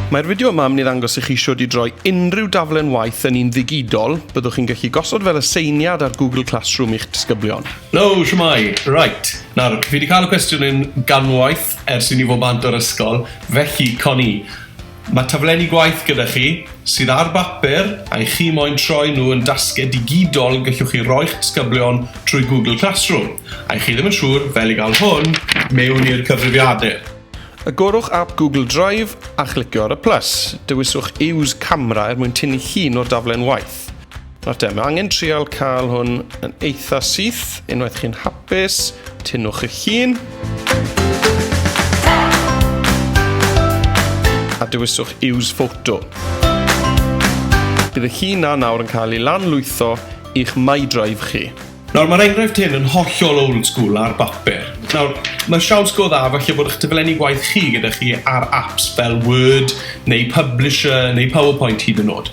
Mae'r fideo yma yn mynd i ddangos i chi shwd i droi unrhyw daflen waith yn un ddigidol byddwch chi'n gallu gosod fel aseiniad ar Google Classroom i'ch disgyblion. Helo, shwmae? Reit, nawr, fi 'di cael y cwestiwn hyn ganwaith ers i ni fod bant o'r ysgol, felly, Connie, mae taflenni gwaith gyda chi sydd ar bapur a i chi moyn troi nhw yn dasgau digidol gallwch chi roi'ch disgyblion trwy Google Classroom, a i chi ddim yn siŵr fel i gael hwn mewn i'r cyfrifiadur. Agorwch ap Google Drive a chlicio ar y plus. Dewiswch Use Camera er mwyn tynnu llun o'r daflen waith. Nawr te, mae angen trial cael hwn yn eitha syth. Unwaith chi'n hapus, tynnwch y llun. A dewiswch Use Photo. Bydd y llun na nawr yn cael ei lanlwytho i'ch My Drive chi. Nawr, mae'r enghraifft hyn yn hollol old school ar bapur. Nawr, mae siawns go dda falle bod eich taflenni gwaith chi gyda chi ar apps fel Word neu Publisher neu PowerPoint hyd yn oed.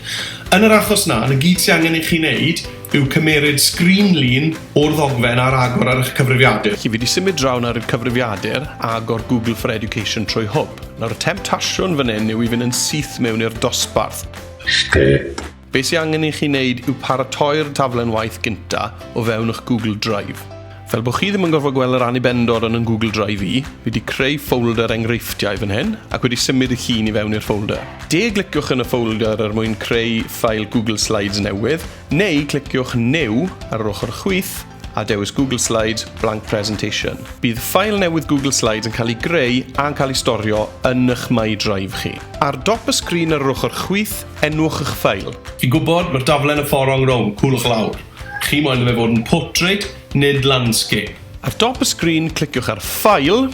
Yn yr achos na, 'na gyd sy'n angen i chi wneud yw cymeryd sgrin lun o'r ddogfen ar agor ar eich cyfrifiadur. Felly, fi 'di symud draw nawr i'r cyfrifiadur a agor Google for Education trwy Hwb. Nawr, y temtasiwn fan hyn yw i fynd yn syth mewn i'r dosbarth. Stop. Be sy angen i chi wneud yw paratoi'r taflen waith gynta o fewn eich Google Drive. Fel bod chi ddim yn gorfod gweld yr annibendod yn yn Google Drive i, fi wedi creu ffolder enghreifftiau fan hyn ac wedi symud y llun i fewn i'r ffolder. De-gliciwch yn y ffolder er mwyn creu ffael Google Slides newydd, neu cliciwch New ar yr ochr chwith a dewis Google Slides Blank Presentation. Bydd ffael newydd Google Slides yn cael ei greu a'n cael ei storio yn eich My Drive chi. Ar dop y sgrin ar yr ochr chwith, enwch eich ffael. Fi'n gwybod, mae'r daflen y ffordd rong rownd, cwlwch lawr. Chi moyn iddo fe fod yn portrait, nid landscape. Ar dop y sgrin, cliciwch ar File,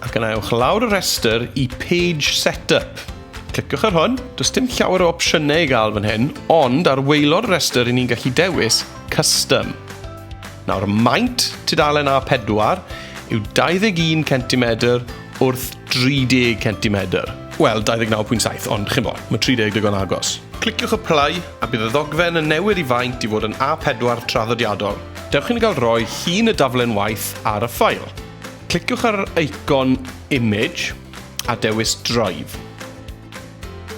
ac yna ewch lawr y rhestr i Page Setup. Cliciwch ar hwn. Does dim llawer o opsiynau i gael fan hyn, ond ar waelod y rhestr i ni'n gallu dewis Custom. Nawr, maint tudalen A4 yw 21 centimetr wrth 30 centimetr. Wel, 29.7, ond chimod, mae 30 digon agos. Cliciwch Apply a bydd y ddogfen yn newid i faint i fod yn A4 traddodiadol. Dewch i ni gael rhoi llun y daflen waith ar y ffael. Cliciwch ar yr eicon Image a dewis Drive.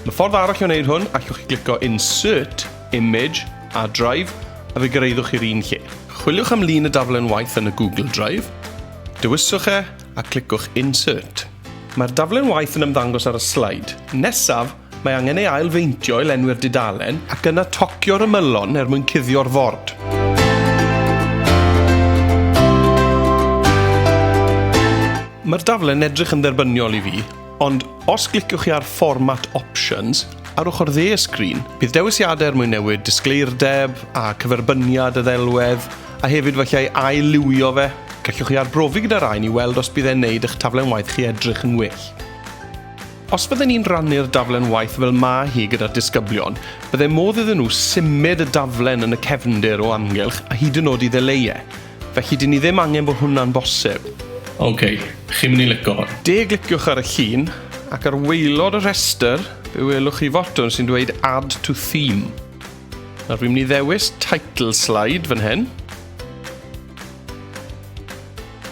Mae ffordd arall o wneud hwn, allwch chi glicio Insert, Image a Drive a fe gyraeddwch chi'r un lle. Chwiliwch am lun y daflen waith yn y Google Drive, dewiswch e a cliciwch Insert. Mae'r daflen waith yn ymddangos ar y sleid. Nesaf, mae angen ei ail-feintio i lenwi'r dudalen ac yna tocio'r ymylon er mwyn cuddio'r ford. Mae'r daflen edrych yn dderbyniol i fi, Ond os gliciwch chi ar Format Options, ar ochr dde y sgrin, bydd dewisiadau er mwyn newid disgleirdeb a cyferbyniad y ddelwedd, a hefyd falle ei ail-liwio fe. Gallwch chi arbrofi gyda rhain i weld os bydd e'n neud eich taflen waith chi edrych yn well. Os fydden ni'n rhannu'r daflen waith fel ma hi gyda'r disgyblion, bydde modd iddyn nhw symud y daflen yn y cefndir o amgylch a hyd yn oed i ddileu e. Felly dyn ni ddim angen bod hwnna'n bosib. Ok, chi'n mynd i lico hwn. De-gliciwch ar y llun, ac ar waelod y rhestr, fe welwch chi fotwm sy'n dweud Add to Theme. Nawr fi'n mynd i ddewis Title Slide fan hyn.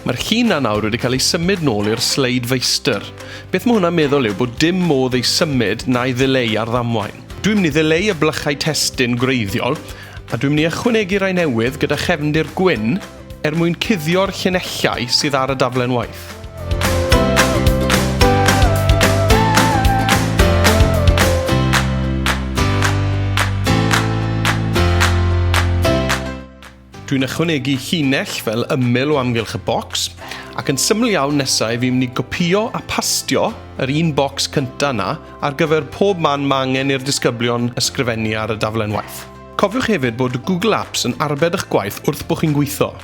Mae'r llun na nawr wedi cael ei symud nôl i'r sleid feistr. Beth mae hwnna'n meddwl yw bod dim modd ei symud na'i ddileu ar ddamwain. Dwi'n mynd i ddileu y blychau testun gwreiddiol, A dwi'n mynd i ychwanegu rai newydd gyda chefndir gwyn er mwyn cuddio'r llinellau sydd ar y daflen waith. Dwi'n ychwanegu llinell fel ymyl o amgylch y bocs, ac yn syml iawn nesaf fi'n mynd i gopïo a pastio yr un bocs cynta 'na ar gyfer pob man mae angen i'r disgyblion ysgrifennu ar y daflen waith. Cofiwch hefyd bod Google Apps yn arbed eich gwaith wrth bo chi'n gweithio.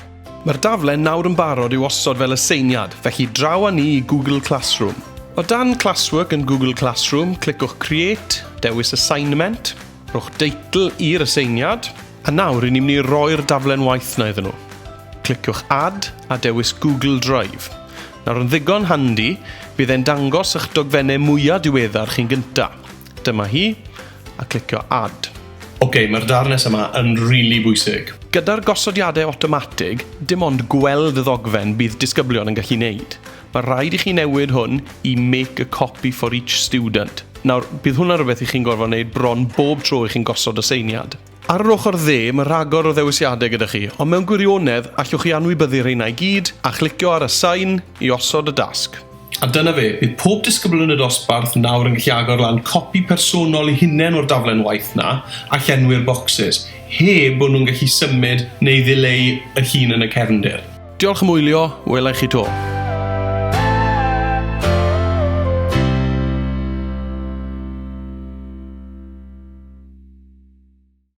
Mae'r daflen nawr yn barod i'w osod fel aseiniad, felly draw â ni i Google Classroom. O dan Classwork yn Google Classroom, cliciwch Create, dewis Assignment, rhowch deitl i'r aseiniad, a nawr ry'n ni'n mynd i roi'r daflen waith 'na iddyn nhw. Cliciwch Add a dewis Google Drive. Nawr yn ddigon handi, bydd e'n dangos eich dogfennau mwya diweddar chi'n gynta. Dyma hi, a clicio Add. Ok, mae'r darn nesa 'ma yn rili bwysig. Gyda'r gosodiadau awtomatig, dim ond gweld y ddogfen bydd disgyblion yn gallu neud. Mae rhaid i chi newid hwn i Make a copy for each student. Nawr, bydd hwnna'n rhywbeth i chi'n gorfod wneud bron bob tro i chi'n gosod aseiniad. Ar yr ochr dde, mae rhagor o ddewisiadau gyda chi, ond mewn gwirionedd, allwch chi anwybyddu rheina i gyd a chlicio ar Assign i osod y dasg. A dyna fe, bydd pob disgybl yn y dosbarth nawr yn gallu agor lan copi personol eu hunain o'r daflen waith 'na a llenwi'r bocsys, heb bod nhw'n gallu symud neu ddileu y llun yn y cefndir. Diolch am wylio, wela i chi 'to.